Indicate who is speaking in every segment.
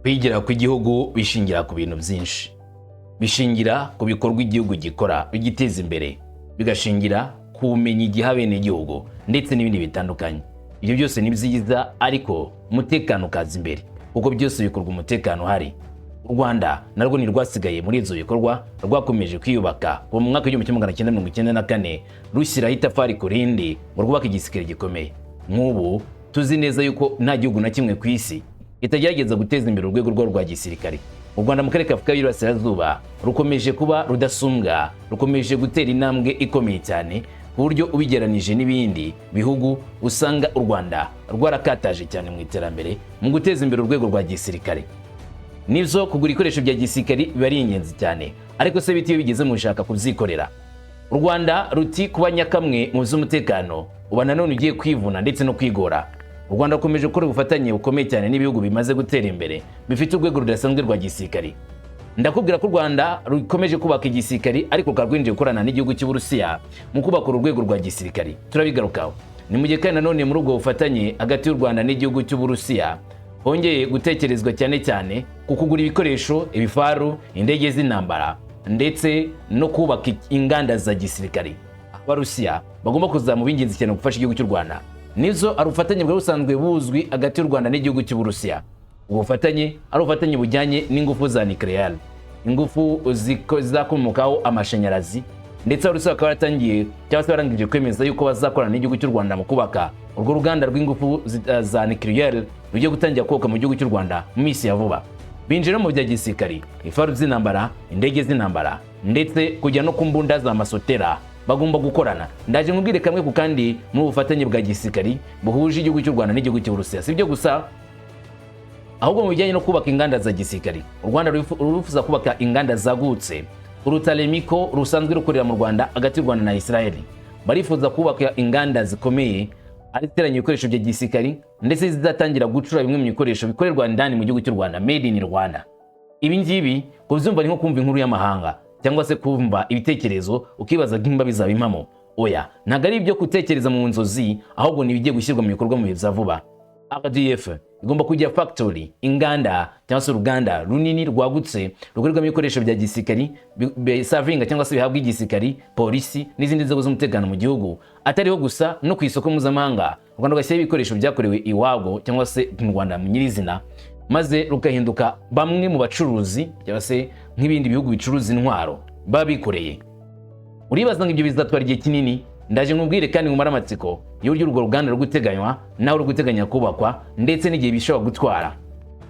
Speaker 1: Kwigira kw'igihugu bishingira ku bintu byinshi, bishingira ku bikorwa igihugu gikora bigiteza imbere, bigashingira ku bumenyi giha abenegihugu ndetse n'ibindi bitandukanye. Ibyo byose ni byiza, ariko umutekano ukaza imbere, kuko byose bikorwa umutekano uhari. U Rwanda narwo ntirwasigaye muri ibyo bikorwa, rwakomeje kwiyubaka kuva mu mwaka w'1994, rushyiraho itafari ku rindi ngo rwubake igisirikare gikomeye. Nk'ubu tuzi neza yuko nta gihugu na kimwe ku isi itagerageza guteza imbere urwego rwarwo rwa gisirikare. U Rwanda mu karere ka Afurika y'Iburasirazuba rukomeje kuba rudasumbwa, rukomeje gutera intambwe ikomeye cyane, ku buryo ubigeranije n'ibindi bihugu usanga u Rwanda rwarakataje cyane mu iterambere mu guteza imbere urwego rwa gisirikare. Nibyo, kugura ibikoresho bya gisirikare biba ari ingenzi cyane, ariko se biti iyo bigeze mu gushaka kubyikorera? U Rwanda ruti kuba nyakamwe mu by'umutekano uba nanone ugiye kwivuna ndetse no kwigora. U Rwanda rukomeje gukora ubufatanye bukomeye cyane n'ibihugu bimaze gutera imbere bifite urwego rudasanzwe rwa gisirikare. Ndakubwira ko u Rwanda rukomeje kubaka igisirikare, ariko rukaba rwinjiye gukorana n'igihugu cy'Uburusiya mu kubaka uru rwego rwa gisirikare. Turabigarukaho. Ni mu gihe kandi nanone muri ubwo bufatanye hagati y'u Rwanda n'igihugu cy'Uburusiya hongeye gutekerezwa cyane cyane ku kugura ibikoresho, ibifaru, indege z'intambara ndetse no kubaka inganda za gisirikare. Abarusiya bagomba kuzaba b'ingenzi cyane gufasha igihugu cy'u Rwanda. Nizo ari ubufatanye bwari busanzwe buzwi hagati y'u Rwanda n'igihugu cy'Uburusiya. Ubwo bufatanye ari ubufatanye bujyanye n'ingufu za nucléaire, ingufu zizakomokaho amashanyarazi, ndetse Abarusiya bakaba baratangiye cyangwa se barangije kwemeza yuko bazakorana n'igihugu cy'u Rwanda mu kubaka urwo ruganda rw'ingufu za nucléaire rugiye gutangira kubaka mu gihugu cy'u Rwanda mu minsi ya vuba. Binjira mu bya gisirikari, ibifaru by'intambara, indege z'intambara, ndetse kujya no ku mbunda za masotera bagomba gukorana. Ndaje nkubwire kamwe ku kandi muri ubufatanye bwa gisirikari buhuje igihugu cy'u Rwanda n'igihugu cy'Uburusiya. Si ibyo gusa, ahubwo mu bijyanye no kubaka inganda za gisirikari, u Rwanda rurifuza kubaka inganda zagutse kuruta Remiko rusanzwe rukorera mu Rwanda. Hagati y'u Rwanda na Israel barifuza kubaka inganda zikomeye ari ziteranya ibikoresho bya gisirikari, ndetse zizatangira gucura bimwe mu bikoresho bikorerwa indani mu gihugu cy'u Rwanda, made in Rwanda. Ibi ngibi kubyumva ni nko kumva inkuru y'amahanga cyangwa se kumva ibitekerezo ukibaza nimba bizaba impamo. Oya, ntabwo ari ibyo gutekereza mu nzozi, ahubwo ni ibigiye gushyirwa mu bikorwa mu bihe bya vuba. RDF igomba kugira factory, inganda cyangwa se uruganda runini rwagutse rukorerwamo ibikoresho bya gisirikari bisavinga cyangwa se bihabwa igisirikari, polisi n'izindi nzego z'umutekano mu gihugu. Atariho gusa, no ku isoko mpuzamahanga u Rwanda rugashyiraho ibikoresho byakorewe iwabo cyangwa se mu Rwanda mu nyirizina, maze rugahinduka bamwe mu bacuruzi cyangwa se nk'ibindi bihugu bicuruza intwaro baba bikoreye. Uribaza ngo ibyo bizatwara igihe kinini? Ndaje nkubwire kandi nkumare amatsiko y'uburyo urwo ruganda ruri guteganywa naho ruri guteganya kubakwa, ndetse n'igihe bishobora gutwara.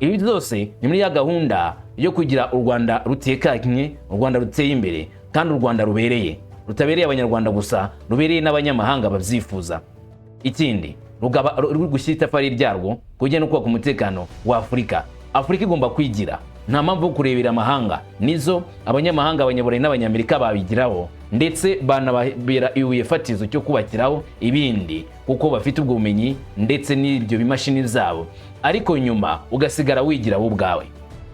Speaker 1: Ibi byose ni muri ya gahunda yo kugira u Rwanda rutekanye, u Rwanda ruteye imbere, kandi u Rwanda rubereye, rutabereye Abanyarwanda gusa, rubereye n'abanyamahanga babyifuza. Ikindi, rugaba ruri gushyira itafari ryarwo kujya no kubaka umutekano wa Afurika. Afurika igomba kwigira, nta mpamvu yo kurebera amahanga. Nizo abanyamahanga, Abanyaburayi n'Abanyamerika babigiraho, ndetse banababera ibuye fatizo cyo kubakiraho ibindi, kuko bafite ubwo bumenyi ndetse n'ibyo bimashini zabo, ariko nyuma ugasigara wigira wowe ubwawe.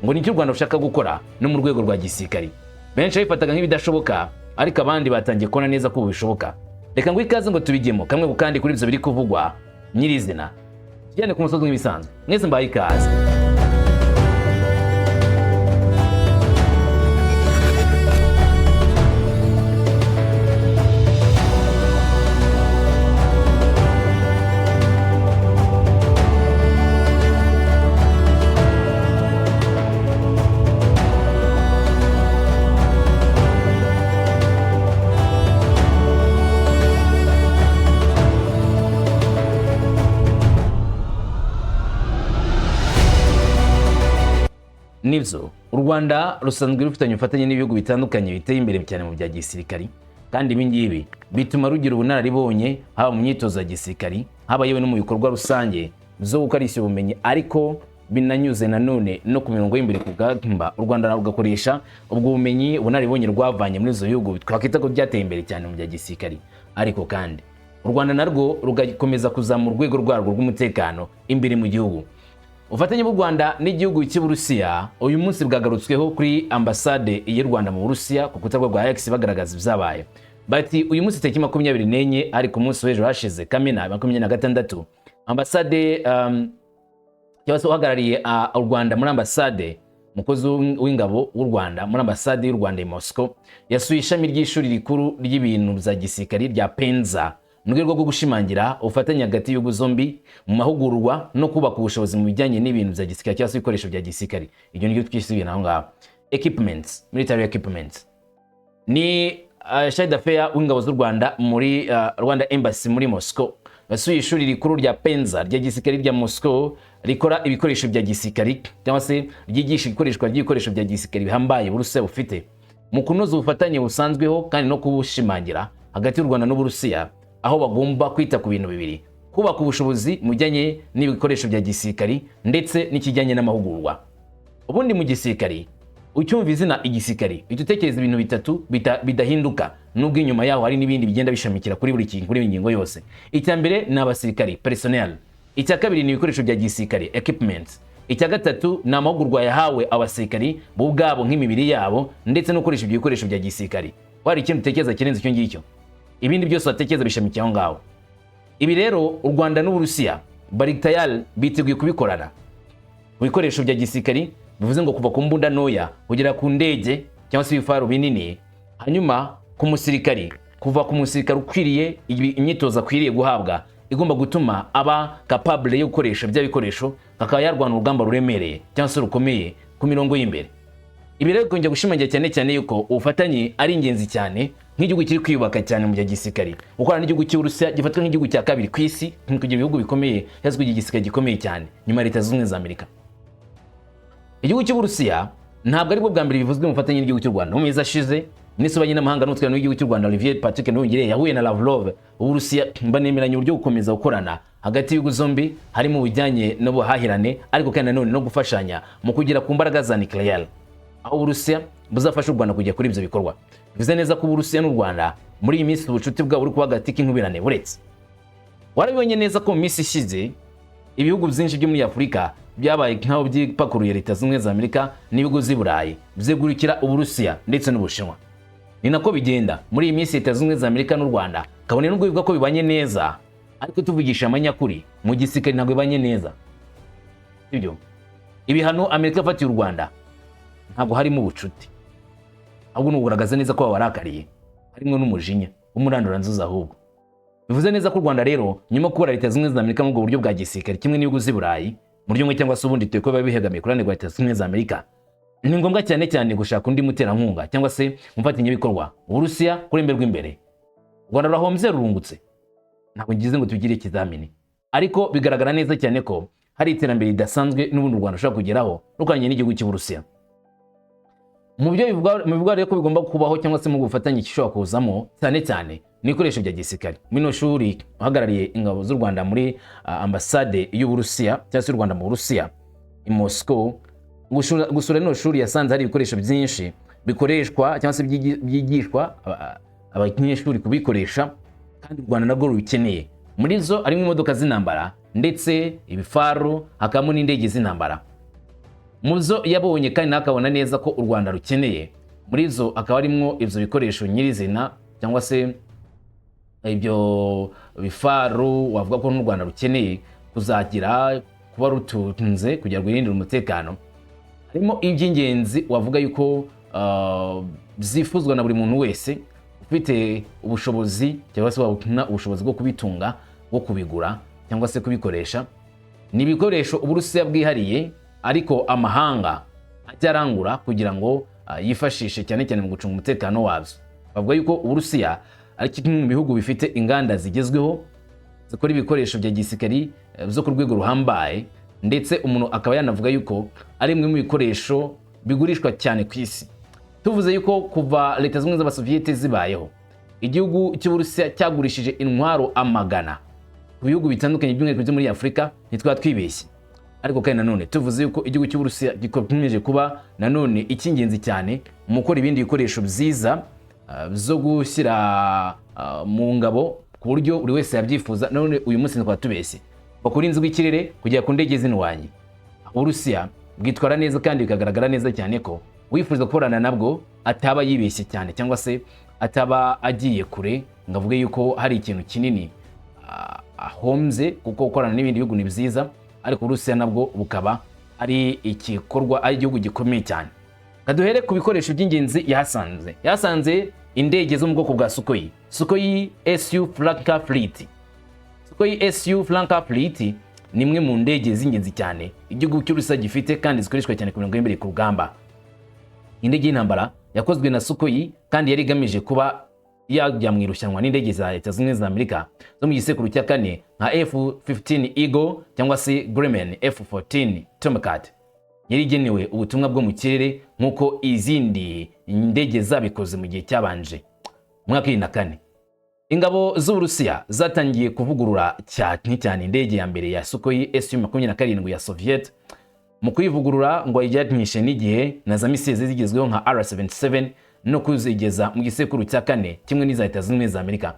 Speaker 1: Ngo nicyo u Rwanda rushaka gukora no mu rwego rwa gisirikari. Benshi babifataga nk'ibidashoboka, ariko abandi batangiye kubona neza ko ubu bishoboka. Reka ngo ikaze ngo tubigemo kamwe ku kandi kuri ibyo biri kuvugwa nyirizina, tujyane ku musozi nk'ibisanzwe. Mwese mbaye ikaze. Nibyo, u Rwanda rusanzwe rufitanye ubufatanye n'ibihugu bitandukanye biteye imbere cyane mu bya gisirikari, kandi ibi ngibi bituma rugira ubunararibonye haba mu myitozo ya gisirikari, haba yewe no mu bikorwa rusange byo gukarishya ubumenyi, ariko binanyuze nanone no ku mirongo y'imbere ku rugamba. U Rwanda rugakoresha ubwo bumenyi, ubunararibonye rwavanye muri izo bihugu twakwita ko byateye imbere cyane mu bya gisirikari, ariko kandi u Rwanda narwo rugakomeza kuzamura urwego rwarwo rw'umutekano imbere mu gihugu. Ubufatanye bw'u Rwanda n'igihugu cy'Uburusiya uyu munsi bwagarutsweho kuri ambasade y'u Rwanda mu Burusiya ku rukuta rwa X, bagaragaza ibyabaye. Bati uyu munsi tariki 24, ariko umunsi w'ejo hashize, Kamena 26, ambasade cyangwa se uhagarariye u Rwanda muri ambasade, umukozi w'ingabo w'u Rwanda muri ambasade y'u Rwanda i Moscow, yasuye ishami ry'ishuri rikuru ry'ibintu bya gisirikari rya Penza mu rwego rwo gushimangira ubufatanye hagati y'ibihugu zombi mu mahugurwa no kubaka ubushobozi mu bijyanye n'ibintu bya gisirikare cyangwa se ibikoresho bya gisirikare. Ibyo nibyo twise ibintu aho ngaho, equipments, military equipments. Ni chargé d'affaires w'ingabo z'u Rwanda muri Rwanda Embassy muri Moscow yasuye ishuri rikuru rya Penza rya gisirikare rya Moscow, rikora ibikoresho bya gisirikare cyangwa se ryigisha ikoreshwa ry'ibikoresho bya gisirikare bihambaye Uburusiya bufite, mu kunoza ubufatanye busanzweho kandi no kubushimangira hagati y'u Rwanda n'Uburusiya, aho bagomba kwita ku bintu bibiri: kubaka ubushobozi mu bijyanye n'ibikoresho bya gisirikari ndetse n'ikijyanye n'amahugurwa. Ubundi mu gisirikari, ucyumva izina igisirikari, uhita utekereza ibintu bitatu bidahinduka, nubwo inyuma yaho hari n'ibindi bigenda bishamikira kuri buri kintu, kuri buri ngingo yose. Icya mbere ni abasirikari, personnel. Icya kabiri ni ibikoresho bya gisirikare, equipment. Icya gatatu ni amahugurwa yahawe abasirikari bo ubwabo nk'imibiri yabo, ndetse no gukoresha ibyo bikoresho bya gisirikari. Wari ikintu utekereza kirenze icyo ngicyo? Ibindi byose watekereza bishamikiye aho ngaho. Ibi rero u Rwanda n'Uburusiya bari tayari, biteguye kubikorana ku bikoresho bya gisirikari, bivuze ngo kuva ku mbunda ntoya kugera ku ndege cyangwa se ibifaru binini. Hanyuma ku musirikari, kuva ku musirikari ukwiriye imyitozo akwiriye guhabwa igomba gutuma aba capable yo gukoresha bya bikoresho, akaba yarwana urugamba ruremereye cyangwa se rukomeye ku mirongo y'imbere. Ibi rero bikongera gushimangira cyane cyane yuko ubufatanye ari ingenzi cyane nk'igihugu kiri kwiyubaka cyane mu bya gisirikari, gukorana n'igihugu cy'Uburusiya gifatwa nk'igihugu cya kabiri ku isi mu kugira ibihugu bikomeye cyangwa se kugira igisirikare gikomeye cyane nyuma ya Leta Zunze Ubumwe za Amerika. Igihugu cy'Uburusiya ntabwo aribwo bwa mbere bivuzwe mu bufatanye n'igihugu cy'u Rwanda. Mu mezi ashize, Minisitiri w'Ububanyi n'Amahanga n'Ubutwererane w'igihugu cy'u Rwanda, Olivier Patrick Nduhungirehe, yahuye na Lavrov w'Uburusiya, banemeranya uburyo gukomeza gukorana hagati y'ibihugu zombi, harimo ubujyanye n'ubuhahirane, ariko kandi nanone no gufashanya mu kugera ku mbaraga za nucléaire, aho Uburusiya buzafasha u Rwanda kujya kuri ibyo bikorwa. Bivuze neza ko Uburusiya n'u Rwanda muri iyi minsi ubucuti bwabo buri kuba hagati k'inkubirane. Buretse warabibonye neza ko mu minsi ishize ibihugu byinshi byo muri Afurika byabaye nk'aho byipakuruye Leta Zunze Ubumwe za Amerika n'ibihugu z'i Burayi, byegurikira Uburusiya ndetse n'Ubushinwa. Ni nako bigenda muri iyi minsi, Leta Zunze Ubumwe za Amerika n'u Rwanda, kabone nubwo bivuga ko bibanye neza, ariko tuvugisha amanyakuri, mu gisirikare ntabwo bibanye neza. Sibyo? Ibihano Amerika yafatiye u Rwanda ntabwo harimo ubucuti, ahubwo ni ukugaragaza neza ko babarakariye, harimo n'umujinya w'umuranduranzuzi ahubwo. Bivuze neza ko u Rwanda rero, nyuma yo kubura Leta Zunze Ubumwe za Amerika muri ubwo buryo bwa gisirikare kimwe n'ibihugu z'i Burayi mu buryo bumwe cyangwa se ubundi, tuye ko biba bihegamiye ku ruhande rwa Leta Zunze Ubumwe za Amerika, ni ngombwa cyane cyane gushaka undi muterankunga cyangwa se umufatanyabikorwa, Uburusiya kurembe rw'imbere. U Rwanda rurahombye, rurungutse? Ntabwo ngize ngo tugire ikizamini, ariko bigaragara neza cyane ko hari iterambere ridasanzwe n'ubundi u Rwanda rushobora kugeraho rukoranye n'igihugu cy'Uburusiya. Mu byo bivugwa, mu bivugwa rero ko bigomba kubaho cyangwa se mu bufatanye gishobora kuzamo cyane cyane ni ibikoresho bya gisirikare. Muri ino shuri, uhagarariye ingabo z'u Rwanda muri ambasade y'Uburusiya cyangwa se y'u Rwanda mu Burusiya i Moscow, gusura rino shuri yasanze hari ibikoresho byinshi bikoreshwa cyangwa se byigishwa abanyeshuri kubikoresha, kandi u Rwanda narwo rubikeneye. Muri zo harimo imodoka z'intambara ndetse ibifaru, hakabamo n'indege z'intambara. Mu zo yabonye kandi nawe akabona neza ko u Rwanda rukeneye, muri zo hakaba harimo ibyo bikoresho nyirizina cyangwa se ibyo bifaru wavuga ko n'u Rwanda rukeneye kuzagira kuba rutunze kugira ngo rwirindire umutekano. Harimo iby'ingenzi wavuga yuko byifuzwa na buri muntu wese ufite ubushobozi cyangwa se wabona ubushobozi bwo kubitunga, bwo kubigura cyangwa se kubikoresha. Ni ibikoresho Uburusiya bwihariye, ariko amahanga ajya arangura kugira ngo yifashishe cyane cyane mu gucunga umutekano wabyo. Bavuga yuko Uburusiya ari kimwe mu bihugu bifite inganda zigezweho zikora ibikoresho bya gisirikari zo ku rwego ruhambaye, ndetse umuntu akaba yanavuga yuko ari imwe mu bikoresho bigurishwa cyane ku isi. Tuvuze yuko kuva Leta Zunze Ubumwe z'Abasoviyete zibayeho, igihugu cy'Uburusiya cyagurishije intwaro amagana ku bihugu bitandukanye, by'umwihariko byo muri Afurika, ntitwaba twibeshye. Ariko kandi nanone tuvuze yuko igihugu cy'Uburusiya gikomeje kuba nanone icy'ingenzi cyane mu gukora ibindi bikoresho byiza zo gushyira mu ngabo ku buryo buri wese yabyifuza, nanone uyu munsi ntitwaba tubeshye. Bakora inzu rw'ikirere kugera ku ndege z'indwanyi. Uburusiya bwitwara neza kandi bikagaragara neza cyane ko wifuza gukorana nabwo ataba yibeshye cyane cyangwa se ataba agiye kure ngo avuge yuko hari ikintu kinini ahombye, kuko gukorana n'ibindi bihugu ni byiza. Ariko Uburusiya nabwo bukaba ari igikorwa, ari igihugu gikomeye cyane. Kaduhere ku bikoresho by'ingenzi yahasanze. Yahasanze indege zo mu bwoko bwa Sukhoi, Sukhoi Su Flanker Fleet. Sukhoi Su Flanker Fleet ni imwe mu ndege z'ingenzi cyane igihugu cy'Uburusiya gifite kandi zikoreshwa cyane ku mirongo y'imbere ku rugamba. Indege y'intambara yakozwe na Sukhoi kandi yari igamije kuba yajya mu irushanwa n'indege za Leta Zunze Ubumwe za Amerika zo mu gisekuru cya kane nka F-15 Eagle cyangwa se Grumman F-14 Tomcat. Yari igenewe ubutumwa bwo mu kirere nk'uko izindi ndege zabikoze mu gihe cyabanje. Mu mwaka wa 2004, ingabo z'Uburusiya zatangiye kuvugurura cyane cyane indege ya mbere ya Sukhoi Su 27 ya Soviet. Mu kuyivugurura ngo ayijyanishe n'igihe na za missiles zigezweho nka R-77 no kuzigeza mu gisekuru cya kane kimwe n'iza Leta Zunze Ubumwe za Amerika.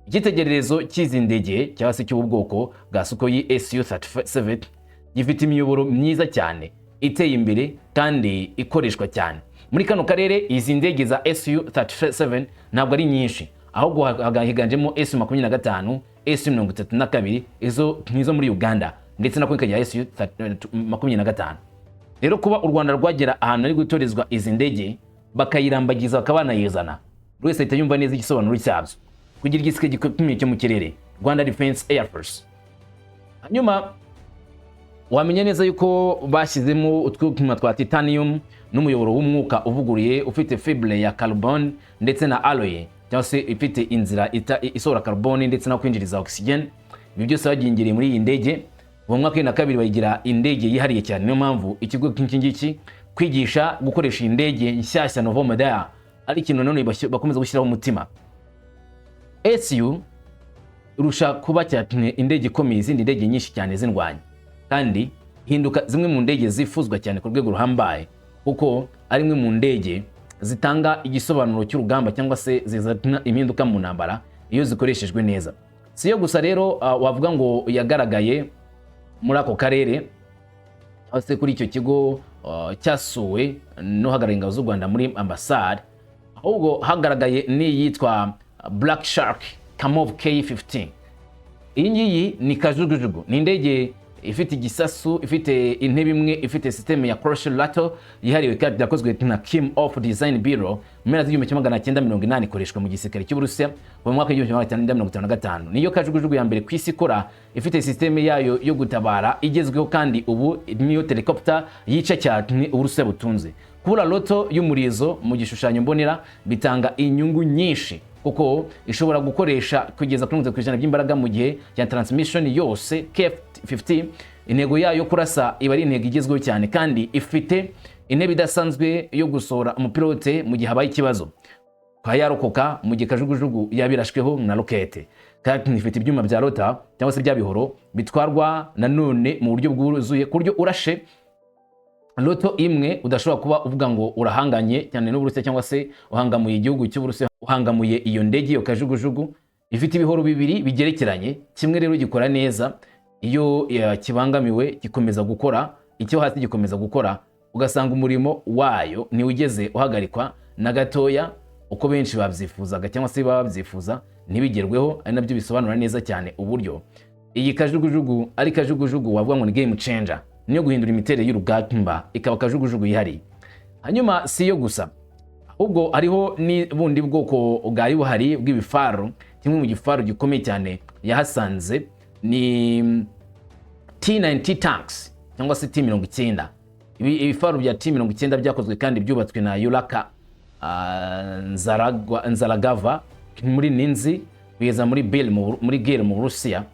Speaker 1: Icyitegererezo cy'izi ndege cyangwa se cy'ubu bwoko bwa Sukhoi Su 37 gifite imiyoboro myiza cyane, iteye imbere kandi ikoreshwa cyane muri kano karere. Izi ndege za Su 37 ntabwo ari nyinshi, ahubwo higanjemo Su 25, Su 32, izo nizo muri Uganda, ndetse na ikagira Su 25. Rero kuba u Rwanda rwagera ahantu hari gutorezwa izi ndege, bakayirambagiza, bakaba banayizana, buri wese ahita yumva neza igisobanuro cyabyo kugira igisirikare gikomeye cyo mu kirere, Rwanda Defense Air Force. Hanyuma wamenya neza yuko bashyizemo utwuma twa titanium n'umuyoboro w'umwuka uvuguruye ufite fibre ya carbon ndetse na alloy, cyangwa se ifite inzira isohora carbon ndetse no kwinjiriza oxygen. Ibi byose babyingereye muri iyi ndege mu mwaka wa 2002, bayigira indege yihariye cyane. Niyo mpamvu ikigo nk'iki ngiki kwigisha gukoresha iyi ndege nshyashya nouveau model ari ikintu nanone bakomeza gushyiraho umutima. SU irusha kuba cyane indege ikomeye izindi ndege nyinshi cyane zindwanya, kandi ihinduka zimwe mu ndege zifuzwa cyane ku rwego ruhambaye, kuko ari imwe mu ndege zitanga igisobanuro cy'urugamba cyangwa se zizana impinduka mu ntambara iyo zikoreshejwe neza. Si yo gusa rero wavuga ngo yagaragaye muri ako karere cyangwa se kuri icyo kigo cyasuwe n'uhagarariye ingabo z'u Rwanda muri ambasade, ahubwo hagaragaye n'iyitwa Black Shark Kamov K15. Iyi ngiyi ni kajugujugu, ni indege ifite igisasu, ifite intebe imwe, ifite système ya crush rotor yihariwe kandi yakozwe na Kamov Design Bureau mu mpera z'1980, ikoreshwa mu gisirikare cy'Uburusiya mu mwaka w'1955. Niyo kajugujugu ya mbere ku isi ikora ifite système yayo yo gutabara igezweho, kandi ubu niyo helicopter yica cyane Uburusiya butunze. Kubura rotor y'umurizo mu gishushanyo mbonera bitanga inyungu nyinshi, kuko ishobora gukoresha kugeza kuri 30% by'imbaraga mu gihe cya transmission yose. KF-50 intego yayo yo kurasa iba ari intego igezweho cyane, kandi ifite intebe idasanzwe yo gusohora umupilote mu gihe habaye ikibazo, kwa yarokoka mu gihe kajugujugu yabirashweho na rokete. Kandi ifite ibyuma bya rotor cyangwa se bya bihoro bitwarwa nanone mu buryo bwuzuye, ku buryo urashe rotor imwe udashobora kuba uvuga ngo urahanganye cyane n'Uburusiya cyangwa se uhangamuye igihugu cy'Uburusiya, uhangamuye iyo ndege. Iyo kajugujugu ifite ibihoro bibiri bigerekeranye. Kimwe rero gikora neza iyo kibangamiwe, gikomeza gukora, icyo hasi gikomeza gukora, ugasanga umurimo wayo ntiwigeze uhagarikwa na gatoya uko benshi babyifuzaga cyangwa se baba babyifuza ntibigerweho. Ari nabyo bisobanura neza cyane uburyo iyi kajugujugu ari kajugujugu wavuga ngo ni game changer, niyo guhindura imiterere y'urugamba, ikaba kajugujugu yihariye. Hanyuma si yo gusa, ahubwo hariho n'ubundi bwoko bwari buhari bw'ibifaru. Kimwe mu gifaru gikomeye cyane yahasanze ni T90 tanks cyangwa se T90. Ibifaru bya T90 byakozwe kandi byubatswe na Yuraka Nzaragava muri Ninzi kugeza muri Bil muri Gil mu Burusiya.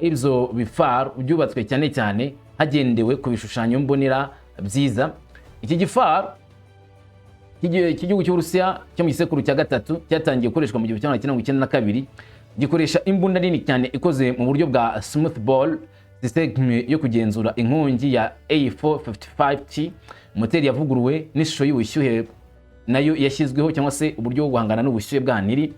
Speaker 1: Ibyo bifaru byubatswe cyane cyane hagendewe ku bishushanyo mbonera byiza. Iki gifaru cy'igihugu cy'Uburusiya cyo mu gisekuru cya gatatu cyatangiye gukoreshwa mu 1992. Gikoresha imbunda nini cyane ikoze mu buryo bwa smoothbore, system yo kugenzura inkongi ya A455T, moteri yavuguruwe n'ishusho y'ubushyuhe nayo yashyizweho, cyangwa se uburyo bwo guhangana n'ubushyuhe bwa niri.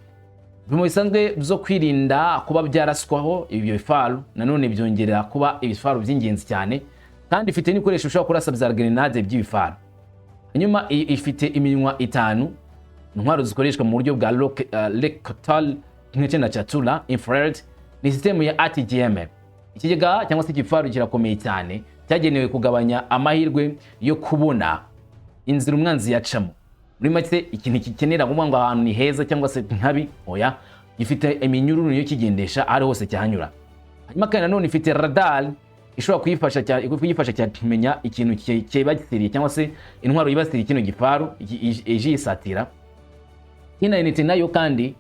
Speaker 1: Ibipimo bisanzwe byo kwirinda kuba byaraswaho ibyo bifaru nanone byongera kuba ibifaru by'ingenzi cyane, kandi ifite n'ibikoresho bishobora kurasa bya grenade by'ibifaru. Hanyuma ifite iminwa itanu, intwaro zikoreshwa mu buryo bwa Lekotal ndetse na Chatura infrared, ni sisitemu ya ATGM. Ikigega cyangwa se igifaru kirakomeye cyane, cyagenewe kugabanya amahirwe yo kubona inzira umwanzi yacamo. Muri make, ikintu kikenera kuvuga ngo ahantu ni heza cyangwa se nkabi, oya, gifite iminyururu niyo kigendesha, aho ari hose cyahanyura. Hanyuma kandi nanone ifite radar ishobora kuyifasha cyane kumenya ikintu cyibasiriye cyangwa se intwaro yibasiriye kino gifaru ije yisatira. T9 nayo kandi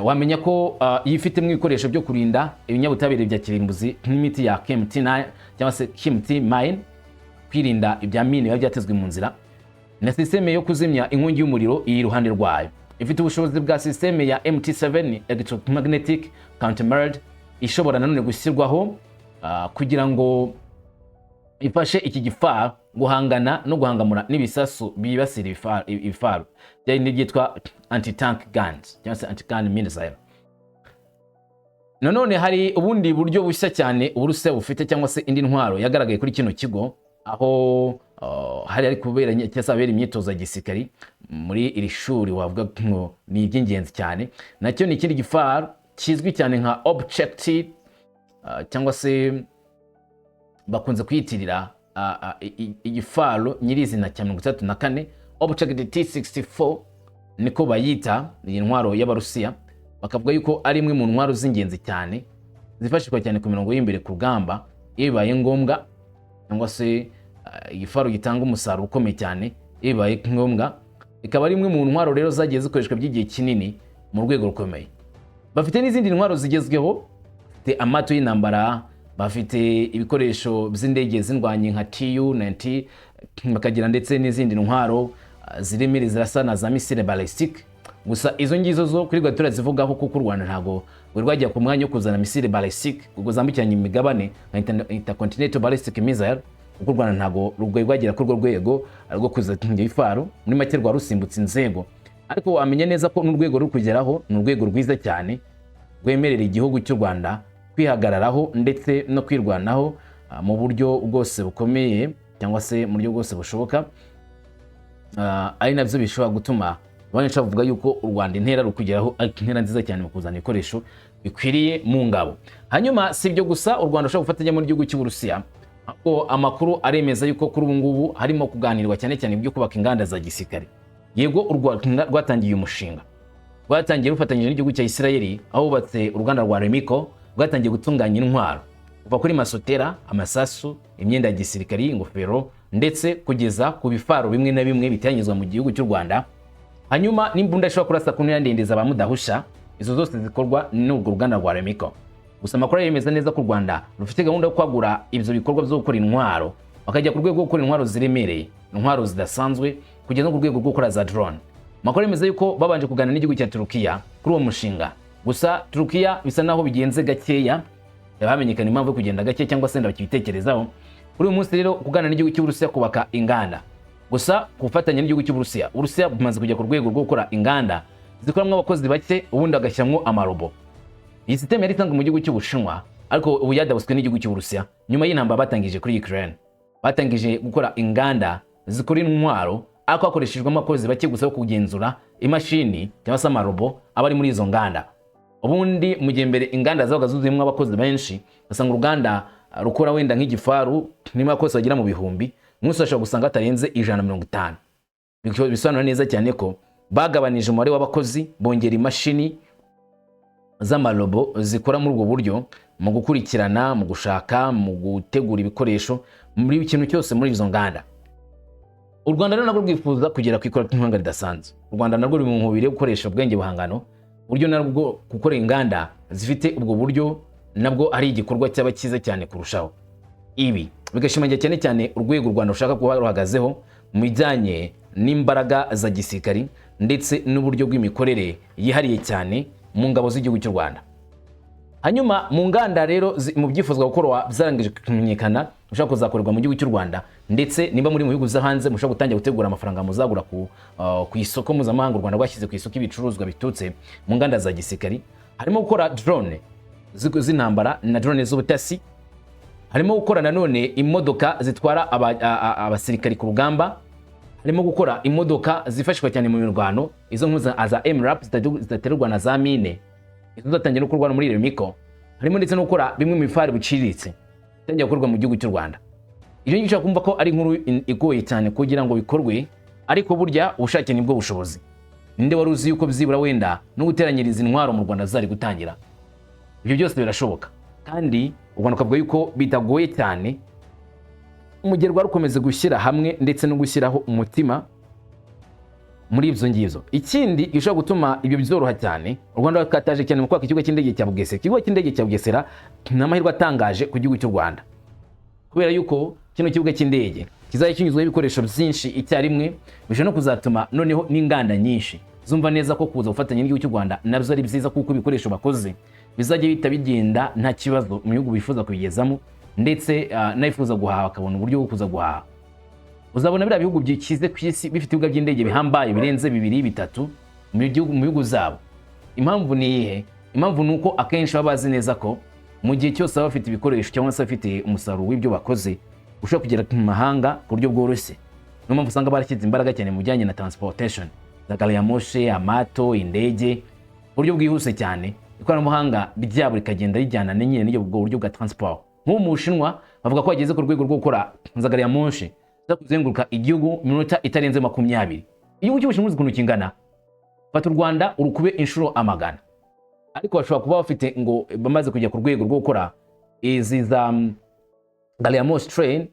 Speaker 1: wamenya ko yifitemo ibikoresho byo kurinda ibinyabutabire bya kirimbuzi nk'imiti ya KMT9 cyangwa se KMT mine, kwirinda ibya mine biba byatezwe mu nzira, na sisiteme yo kuzimya inkongi y'umuriro iri iruhande rwayo. Ifite ubushobozi bwa sisiteme ya MT7 electromagnetic countermeasure, ishobora nanone gushyirwaho kugira ngo ifashe iki gifaru guhangana no guhangamura n'ibisasu byibasira ibifaru byari byitwa anti-tank guns cyangwa se anti-gun missile. Nanone hari ubundi buryo bushya cyane Uburusiya bufite cyangwa se indi ntwaro yagaragaye kuri kino kigo, aho hari kubera cyangwa se habera imyitozo ya gisirikari muri iri shuri. Wavuga ngo ni iby'ingenzi cyane. Nacyo ni ikindi gifaru kizwi cyane nka Object cyangwa se bakunze kuyitirira igifaru nyirizina cya 64, Object T64 niko bayita. Iyi ntwaro y'Abarusiya bakavuga yuko ari imwe mu ntwaro z'ingenzi cyane zifashishwa cyane ku mirongo y'imbere ku rugamba iyo bibaye ngombwa, cyangwa se igifaru gitanga umusaruro ukomeye cyane iyo bibaye ngombwa. Ikaba ari imwe mu ntwaro rero zagiye zikoreshwa by'igihe kinini mu rwego rukomeye. Bafite n'izindi ntwaro zigezweho, bafite amato y'intambara, bafite ibikoresho by'indege z'indwanyi nka Tu-90, bakagira ndetse n'izindi ntwaro zirimo zirasa na za missile ballistic. Gusa izo ngizo zo kuri rwa turazivugaho, kuko u Rwanda ntabwo rwari rwajya ku mwanya wo kuzana missile ballistic ubwo zambukiranya imigabane nka intercontinental ballistic missile, kuko u Rwanda ntabwo rwari rwagera kuri urwo rwego rwo kuzana ibifaru. Muri make, rwa rusimbutse inzego, ariko wamenya neza ko n'urwego ruri kugeraho ni urwego rwiza cyane rwemerera igihugu cy'u Rwanda kwihagararaho ndetse no kwirwanaho mu buryo bwose bukomeye cyangwa se mu buryo bwose bushoboka. Ari nabyo bishobora gutuma benshi bavuga yuko u Rwanda intera ruri kugeraho ari intera nziza cyane mu kuzana ibikoresho bikwiriye mu ngabo. Hanyuma si ibyo gusa u Rwanda rushobora gufatanya mu gihugu cy'Uburusiya, ahubwo amakuru aremeza yuko kuri ubu ngubu harimo kuganirwa cyane cyane ibyo kubaka inganda za gisirikare. Yego, u Rwanda rwatangiye umushinga, rwatangiye rufatanyije n'igihugu cya Isirayeli, aho bubatse uruganda rwa Remiko rwatangiye gutunganya intwaro kuva kuri masotera, amasasu, imyenda ya gisirikari, ingofero, ndetse kugeza ku bifaro bimwe na bimwe biteganyizwa mu gihugu cy'u Rwanda. Hanyuma n'imbunda ishobora kurasa ku ntera ndende za ba mudahusha, izo zose zikorwa n'urwo ruganda rwa Remiko. Gusa amakuru yemeza neza ko u Rwanda rufite gahunda yo kwagura ibyo bikorwa byo gukora intwaro, bakajya ku rwego rwo gukora intwaro ziremereye, intwaro zidasanzwe, kugeza no ku rwego rwo gukora za drone. Amakuru yemeza yuko babanje kuganira n'igihugu cya Turukiya kuri uwo mushinga. Gusa Turukiya bisa naho bigenze gakeya, hamenyekana impamvu yo kugenda gake cyangwa se ndabakibitekerezaho. Kuri uyu munsi rero, kuganira n'igihugu cy'Uburusiya kubaka inganda, gusa ku bufatanye n'igihugu cy'Uburusiya. Uburusiya bumaze kujya ku rwego rwo gukora inganda zikoramo abakozi bake, ubundi bagashyiramo amarobo. Iyi sisiteme yari isanzwe mu gihugu cy'Ubushinwa, ariko ubu yadabuswe n'igihugu cy'Uburusiya nyuma y'intambara batangije kuri Ukraine. Batangije gukora inganda zikora intwaro, ariko hakoreshejwemo abakozi bake gusa bo kugenzura imashini cyangwa se amarobo aba ari muri izo nganda. Ubundi mu gihe mbere inganda zabaga zuzuyemo abakozi benshi, ugasanga uruganda rukora wenda nk'igifaru niba abakozi bagera mu bihumbi, umunsi bashobora gusanga hatarenze 150. Bisobanura neza cyane ko bagabanije umubare w'abakozi, bongera imashini z'amarobo zikora muri ubwo buryo, mu gukurikirana, mu gushaka, mu gutegura ibikoresho, muri ikintu cyose muri izo nganda. U Rwanda rero narwo rwifuza kugera ku ikoranabuhanga ridasanzwe. U Rwanda narwo ruri mu nkubiri yo gukoresha ubwenge buhangano, uburyo narwo gukora inganda zifite ubwo buryo nabwo ari igikorwa cyaba cyiza cyane kurushaho. Ibi bigashimangira cyane cyane urwego u Rwanda rushaka kuba ruhagazeho mu bijyanye n'imbaraga za gisirikari ndetse n'uburyo bw'imikorere yihariye cyane mu ngabo z'igihugu cy'u Rwanda. Hanyuma mu nganda rero mu byifuzwa gukorwa byarangije kumenyekana, ushobora kuzakorerwa mu gihugu cy'u Rwanda, ndetse niba muri mu bihugu byo hanze mushobora gutangira gutegura amafaranga muzagura ku isoko mpuzamahanga u Rwanda rwashyize ku isoko ibicuruzwa biturutse mu nganda za gisirikari. Harimo gukora drone z'intambara na drone z'ubutasi, harimo gukora nanone imodoka zitwara abasirikari ku rugamba, harimo gukora imodoka zifashishwa cyane mu mirwano, izo nkuza za MRAP zidaterwa na za mine, izo zatangiye no kurwana muri Remiko. Harimo ndetse no gukora bimwe mu bifari biciriritse bitangiye gukorwa mu gihugu cy'u Rwanda. Ibyo ngibyo ushobora kumva ko ari inkuru igoye cyane kugira ngo bikorwe, ariko burya ubushake nibwo bushobozi. Ninde wari uzi yuko byibura wenda no guteranyiriza intwaro mu Rwanda zari gutangira? Ibyo byose birashoboka, kandi u Rwanda ukavuga yuko bitagoye cyane mu gihe rwari rukomeza gushyira hamwe ndetse no gushyiraho umutima muri ibyo ngibyo. Ikindi gishobora gutuma ibyo byoroha cyane, u Rwanda rwakataje cyane mu kubaka ikibuga cy'indege cya Bugesera. Ikibuga cy'indege cya Bugesera ni amahirwe atangaje ku gihugu cy'u Rwanda, kubera yuko kino kibuga cy'indege kizajya kinyuzwaho ibikoresho byinshi icyarimwe, bishobora no kuzatuma noneho n'inganda nyinshi zumva neza ko kuza gufatanya n'igihugu cy'u Rwanda nabyo ari byiza, kuko ibikoresho bakoze bizajya bihita bigenda nta kibazo mu bihugu bifuza kubigezamo, ndetse n'abifuza guhaha bakabona uburyo bwo kuza guhaha. Uzabona biriya bihugu bikize ku isi bifite ibibuga by'indege bihambaye birenze bibiri, bitatu mu bihugu zabo. Impamvu ni iyihe? Impamvu ni uko akenshi baba bazi neza ko mu gihe cyose baba bafite ibikoresho cyangwa se bafite umusaruro w'ibyo bakoze ushobora kugera mu mahanga ku buryo bworoshye. Niyo mpamvu usanga barashyize imbaraga cyane mu bijyanye na transportation, za gari ya moshe, amato, indege, ku buryo bwihuse cyane. Ikoranabuhanga ryabo rikagenda rijyana na nyine n'ubwo buryo bwa transport. Nk'ubu mu Bushinwa bavuga ko bageze ku rwego rwo gukora za gari ya moshe zo kuzenguruka igihugu mu minota itarenze 20. Igihugu cy'Ubushinwa uzi ukuntu kingana? Fata u Rwanda urukube inshuro amagana. Ariko bashobora kuba bafite ngo bamaze kujya ku rwego rwo gukora izi za gari ya moshi, train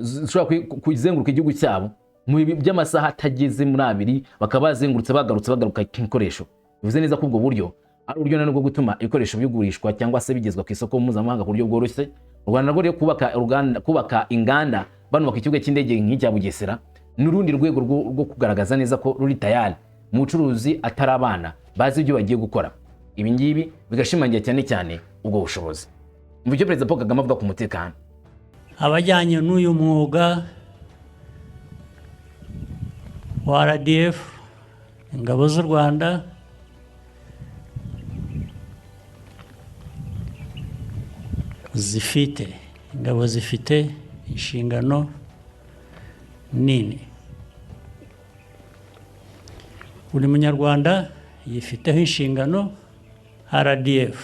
Speaker 1: zishobora kuzenguruka igihugu cyabo mu bihe by'amasaha atageze muri 2, bakaba bazengurutse bagarutse, bagaruka ibikoresho. Bivuze neza ko ubwo buryo ari uburyo nanone bwo gutuma ibikoresho bigurishwa cyangwa se bigezwa ku isoko mpuzamahanga ku buryo bworoshye. U Rwanda narwo rero kubaka uruganda, kubaka inganda, banubaka ikibuga cy'indege nk'icya Bugesera, ni urundi rwego rwo kugaragaza neza ko ruri tayari mu bucuruzi, atari abana, bazi ibyo bagiye gukora. Ibi ngibi bigashimangira cyane cyane ubwo bushobozi. Mu byo Perezida Paul Kagame avuga ku mutekano,
Speaker 2: abajyanye n'uyu mwuga wa RDF, ingabo z'u Rwanda, zifite ingabo zifite inshingano nini. Buri munyarwanda yifiteho inshingano. RDF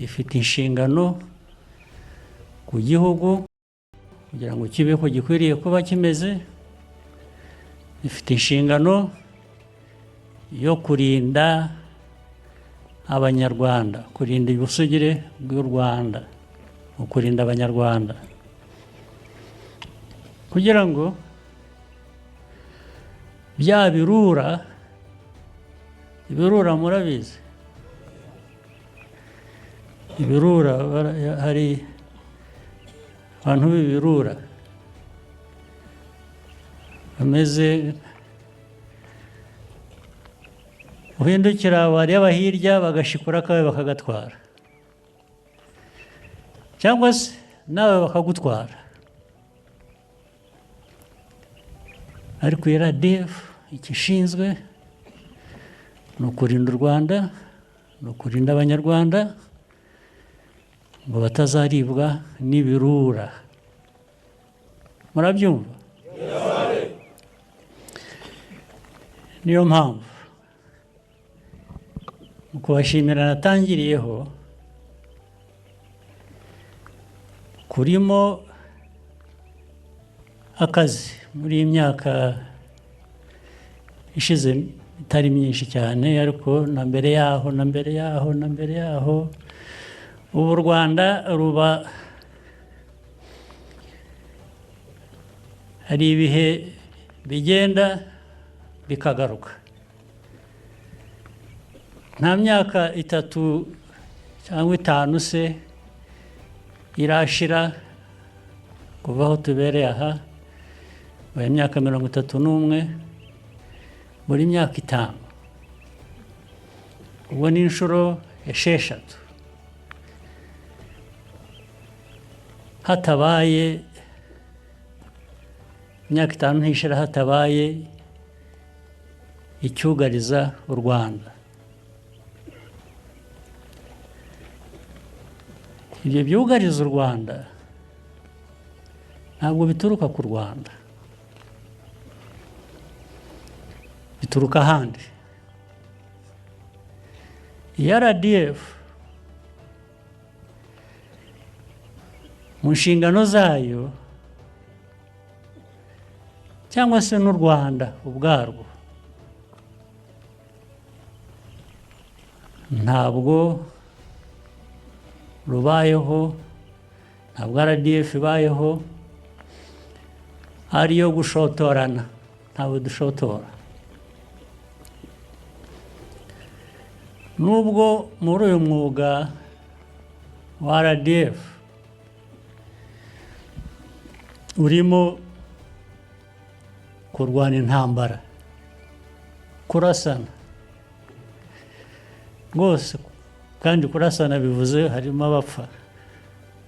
Speaker 2: ifite inshingano ku gihugu kugira ngo kibe ko gikwiriye kuba kimeze. Ifite inshingano yo kurinda Abanyarwanda, kurinda ubusugire bw'u Rwanda, ukurinda Abanyarwanda kugira ngo bya birura, ibirura murabizi, ibirura, hari abantu b'ibirura bameze, uhindukira wareba hirya bagashikura akawe bakagatwara, cyangwa se nawe bakagutwara. Ariko iyi RDF icyo ishinzwe ni ukurinda u Rwanda, ni ukurinda Abanyarwanda ngo batazaribwa n'ibirura. Murabyumva? Niyo mpamvu mu kubashimira natangiriyeho kurimo akazi muri iyi myaka ishize itari myinshi cyane, ariko na mbere yaho, na mbere yaho, na mbere yaho. Ubu u Rwanda ruba hari ibihe bigenda bikagaruka. Nta myaka 3 cyangwa 5 se irashira kuva aho tubereye aha, buri myaka 31, buri myaka 5, ubwo ni inshuro 6 hatabaye imyaka 5 ntishira hatabaye icyugariza u Rwanda. Ibyo byugariza u Rwanda ntabwo bituruka ku Rwanda, bituruka ahandi. Iyi RDF Mu nshingano zayo, cyangwa se n'u Rwanda ubwarwo, ntabwo rubayeho, ntabwo RDF ibayeho ariyo gushotorana, ntabwo dushotora. Nubwo muri uyu mwuga wa RDF urimo kurwana intambara, kurasana rwose, kandi kurasana bivuze harimo abapfa,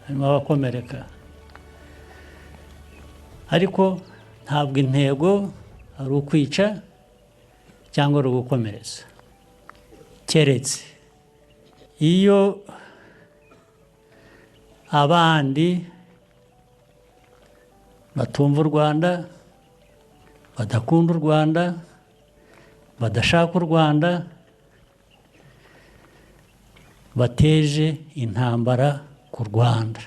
Speaker 2: harimo abakomereka, ariko ntabwo intego ari ukwica cyangwa ari ugukomeretsa, keretse iyo abandi batumva u Rwanda, badakunda u Rwanda, badashaka u Rwanda, bateje intambara ku Rwanda.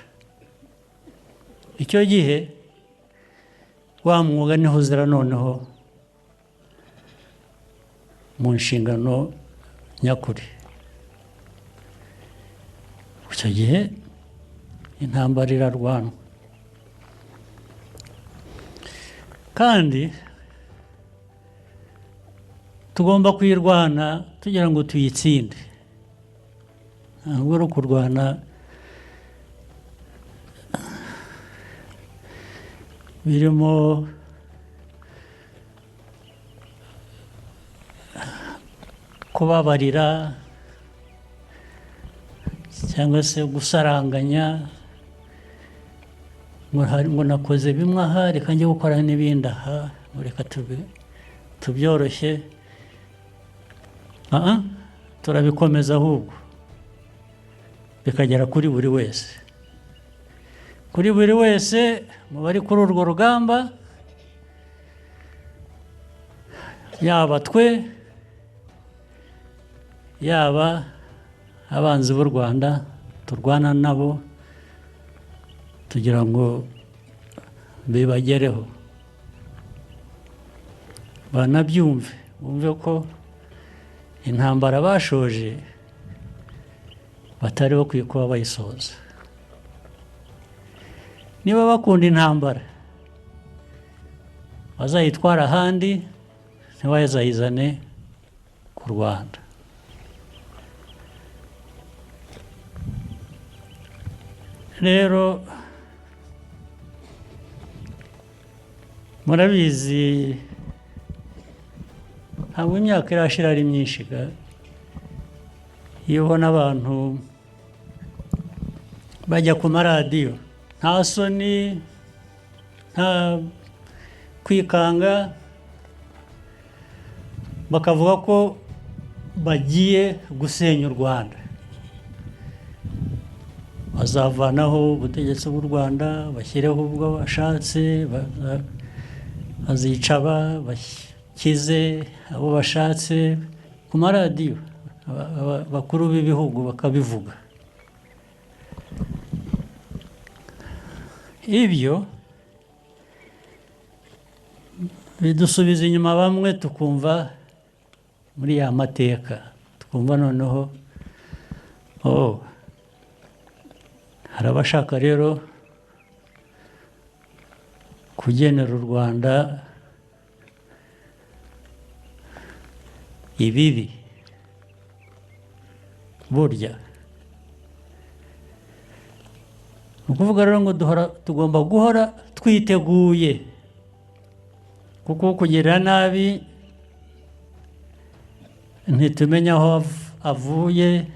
Speaker 2: Icyo gihe wa mwuga niho uzira noneho mu nshingano nyakuri. Icyo gihe intambara irarwanwa, kandi tugomba kuyirwana tugira ngo tuyitsinde. Ntabwo ari ukurwana birimo kubabarira cyangwa se gusaranganya ngo nakoze bimwe aha, reka njye gukora n'ibindi aha, ngo reka tubyoroshye. Turabikomeza ahubwo bikagera kuri buri wese, kuri buri wese mu bari kuri urwo rugamba, yaba twe, yaba abanzi b'u Rwanda turwana nabo tugira ngo bibagereho, banabyumve, bumve ko intambara bashoje batari bakwiye kuba bayisoza. Niba bakunda intambara bazayitwara ahandi, ntibayizayizane ku Rwanda. Rero murabizi ntabwo imyaka irashira ari myinshi, iyo ubona abantu bajya ku maradiyo nta soni, nta kwikanga, bakavuga ko bagiye gusenya u Rwanda, bazavanaho ubutegetsi bw'u Rwanda, bashyireho ubwo bashatse, bazica bakize abo bashatse, ku maradiyo bakuru b'ibihugu bakabivuga. Ibyo bidusubiza inyuma bamwe tukumva muri ya mateka, tukumva noneho hari abashaka rero kugenera u Rwanda ibibi. Burya ni ukuvuga rero ngo tugomba guhora twiteguye, kuko kugirira nabi ntitumenya aho avuye,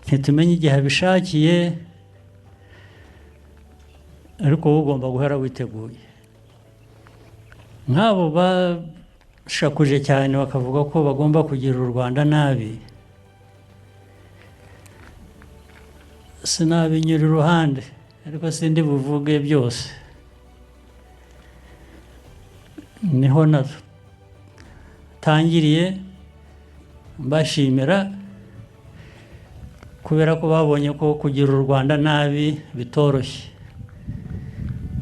Speaker 2: ntitumenya igihe abishakiye, ariko wowe ugomba guhora witeguye. Nk'abo bashakuje cyane bakavuga ko bagomba kugira u Rwanda nabi, sinabinyura iruhande, ariko sindi buvuge byose. Niho natangiriye mbashimira Kubera ko babonye ko kugira u Rwanda nabi bitoroshye.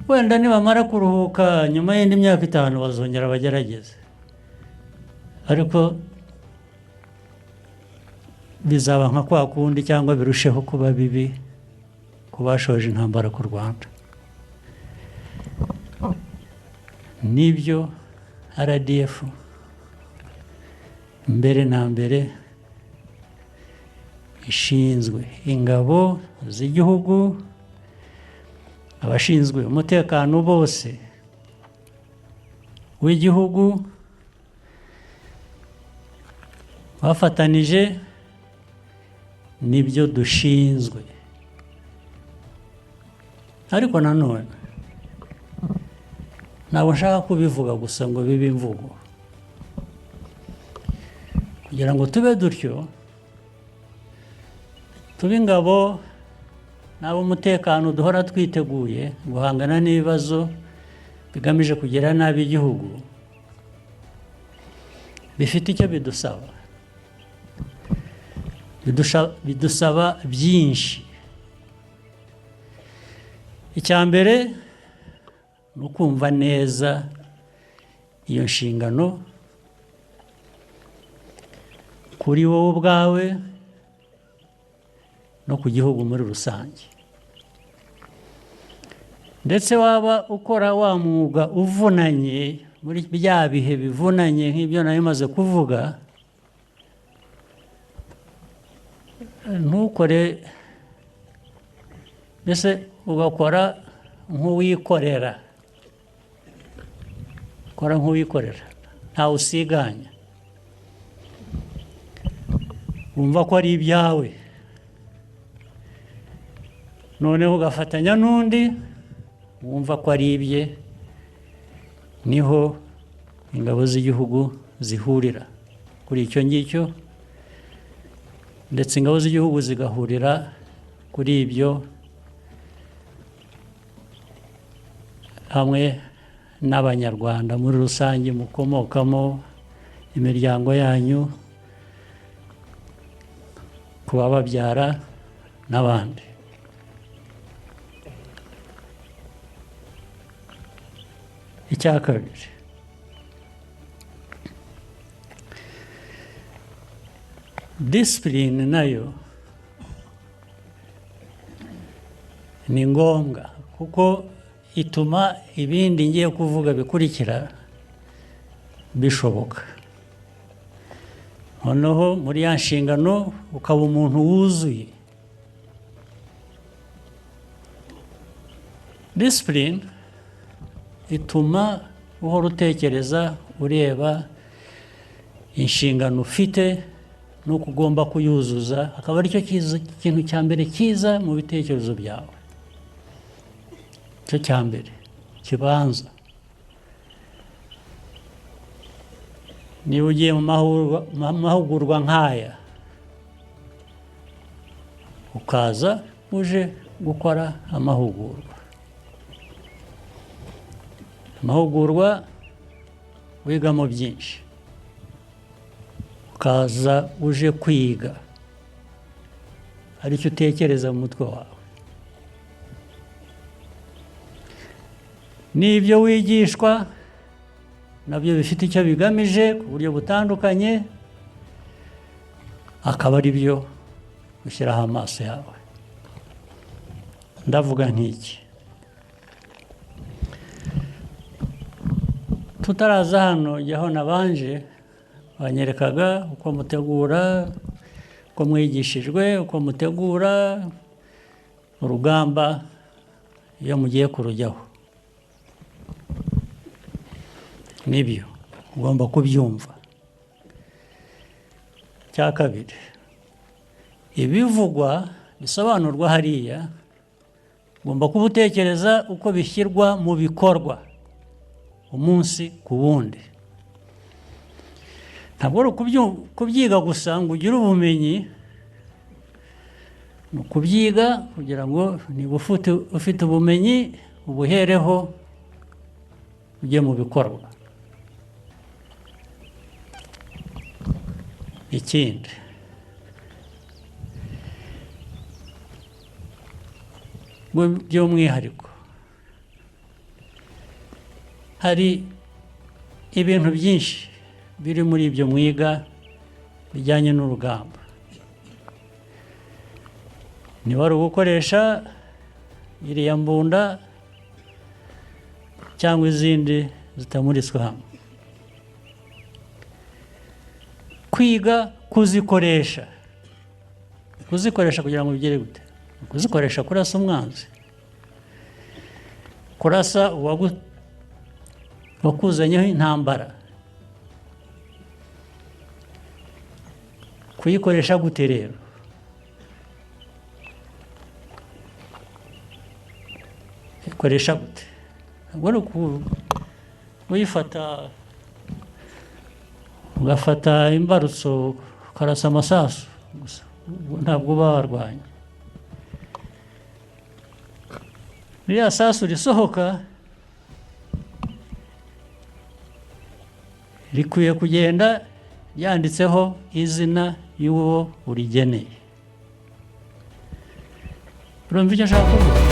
Speaker 2: Wenda nibamara kuruhuka nyuma y'indi myaka 5 bazongera bagerageze, ariko bizaba nka kwa kundi cyangwa birusheho kuba bibi ku bashoje intambara ku Rwanda. Nibyo RDF mbere na mbere ishinzwe ingabo z'igihugu, abashinzwe umutekano bose w'igihugu bafatanije, nibyo dushinzwe. Ariko nanone ntabwo nshaka kubivuga gusa ngo bibe imvugo. Kugira ngo tube dutyo, tube ingabo n'ab'umutekano duhora twiteguye guhangana n'ibibazo bigamije kugira nabi igihugu, bifite icyo bidusaba. Bidusaba byinshi. Icya mbere ni ukumva neza iyo nshingano kuri wowe ubwawe no ku gihugu muri rusange. Ndetse waba ukora wa mwuga uvunanye muri bya bihe bivunanye nk'ibyo nari maze kuvuga, ntukore mbese ugakora nk'uwikorera, ukora nk'uwikorera ntawe usiganya, wumva ko ari ibyawe, noneho ugafatanya n'undi wumva ko ari ibye. Niho ingabo z'igihugu zihurira kuri icyo ngicyo, ndetse ingabo z'igihugu zigahurira kuri ibyo hamwe n'Abanyarwanda muri rusange mukomokamo, imiryango yanyu, kubababyara n'abandi. Icya kabiri, disipurine nayo ni ngombwa kuko ituma ibindi ngiye kuvuga bikurikira bishoboka. Noneho muri ya nshingano ukaba umuntu wuzuye. Disipurine ituma uhora utekereza, ureba inshingano ufite n'uko ugomba kuyuzuza, akaba aricyo kintu cya mbere cyiza mu bitekerezo byawe, cyo cya mbere kibanza. Niba ugiye mu mahugurwa nk'aya, ukaza uje gukora amahugurwa, amahugurwa wigamo byinshi, ukaza uje kwiga aricyo utekereza mu mutwe wawe, n'ibyo wigishwa nabyo bifite icyo bigamije ku buryo butandukanye, akaba ari byo ushyiraho amaso yawe. Ndavuga nk'iki, tutaraza hano jyaho nabanje banyerekaga uko mutegura, uko mwigishijwe, uko mutegura urugamba iyo mugiye kurujyaho. Nibyo ugomba kubyumva. Cya kabiri, ibivugwa bisobanurwa hariya ugomba kuba utekereza uko bishyirwa mu bikorwa umunsi ku wundi. Ntabwo ari kubyiga gusa ngo ugire ubumenyi, ni ukubyiga kugira ngo niba ufite ubumenyi ubuhereho ujye mu bikorwa. Ikindi, By'umwihariko hari ibintu byinshi biri muri ibyo mwiga bijyanye n'urugamba. Niba ari ugukoresha iriya mbunda cyangwa izindi zitamuritswe hamwe, kwiga kuzikoresha, kuzikoresha kugira ngo bigere gute? Kuzikoresha kurasa umwanzi, kurasa uwakuzanyeho intambara. Kuyikoresha gute rero? Ikoresha gute? Ntabwo ari kuyifata ugafata imbarutso ukarasa amasasu gusa, ntabwo uba warwanya. Ririya sasu risohoka rikwiye kugenda ryanditseho izina y'uwo urigeneye. Urumva icyo nshaka kuvuga?